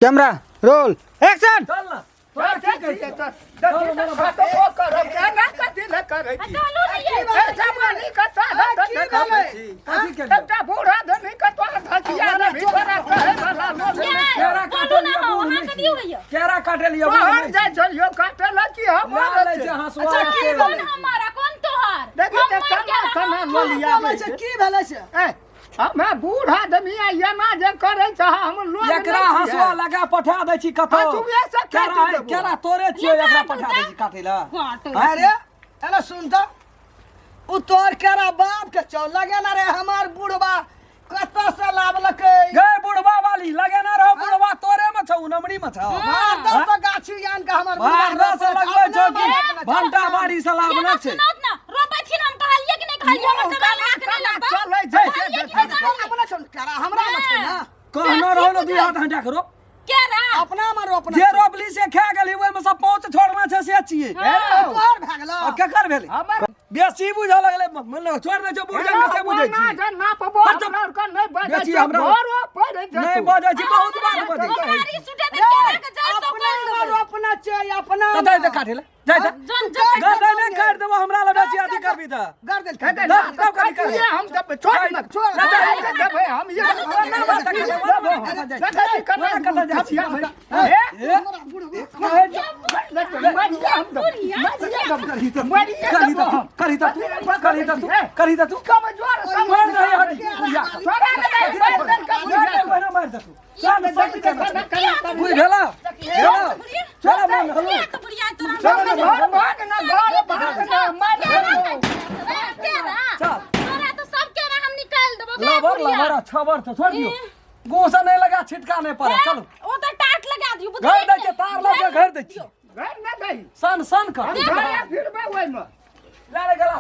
Camera roll action. चल ना, तोरा की कहै छौ? चलू ने ये। कथी के लिए? केरा बोलू काटे ना लिया हो, बूढ़ अहाँ नहि के छी। दियौ भैया। केरा काटे लिया बूढ़ नहि छी। ला लै छै हँसुआ अच्छा, के। कौन हमारा कौन तोहार? देखी हम तऽ मर केना गेला, केना हम लोलिया मर। आबै छै। की भेलै से? हमे बूढ़ आदमी आ एना जे करै छै हम लोग एकरा हँसुआ लगा पठा दै छी कतौ। हँसुए से काटि केरा देबो। केरा तोरे छियौ, एकरा पठा दै छी काटै लए। काटै। अरे एना सुन तऽ, उ तोर केरा बाप के चौ लगेना रे, हमार बुढ़बा कतऽ से लाबलकै? गे बुढ़वा वाली, लगेना रहो बुढ़वा तोरे में छौ, नमरी में छौ। भारत से गाछी आन के हमर बुढ़बा भारत से लगबै छौ कि अपना भंटा बाड़ी से लाबना केना छै? सुनत ना? रोपै छी ना, हम कहलियै कि नहि कहलियै? हमर जबान लगा के नहि लगबै। चलै छै। कहलियै कि नहि कहलियै? अपना छौ केरा, हमरा में छै ना। कहना रहो ने, दुई हाथ हटा के रोप। केरा अपना में रोपना जे रोपली से खा गेली, ओहिमे से पहुँच छोड़ना छै से छियै। तोहर भए गेलौ। आ केकर भेलै? हमर। बेसी बुझऽ लगलै, मन छोड़ दै छौ, बुझ से बुझै छी। बेसी हमरा नहि बजै छी, बहुत बात बजै छी। हमरा ई सुटे दे केरा के जड़ से अपना उखाड़ि में देबै। रोपना छै अपना तऽ जाय दे काटे ले, जाय दे। जन जन घर दे नहि काटि देबो, हमरा लग बेसी अथी करबी तऽ कर देल। तब तब कथी करबी? हम सब छोड़ न, छोड़ देबै हम ये। करही तऽ तू, करही तऽ तू, करही तऽ तू, करही तऽ तू। मार दही हटी। मार, मार दे तू। चल, चल, चल, चल। बुझ भेला भेला, चल मन हलो। किया तऽ बुढ़िया तोरा केरा? चल। तोरा तऽ सब केरा हम निकालि देबो गे लबर बुढ़िया। लबर छबर तो छोड़ दियो, गोसा नहीं लगा, छिटका नहीं पड़ा, चलो। ओ तऽ टाट लगा दियौ। घर दै छै, तार लग के घर दै छी। सन सन कर ला रे गला।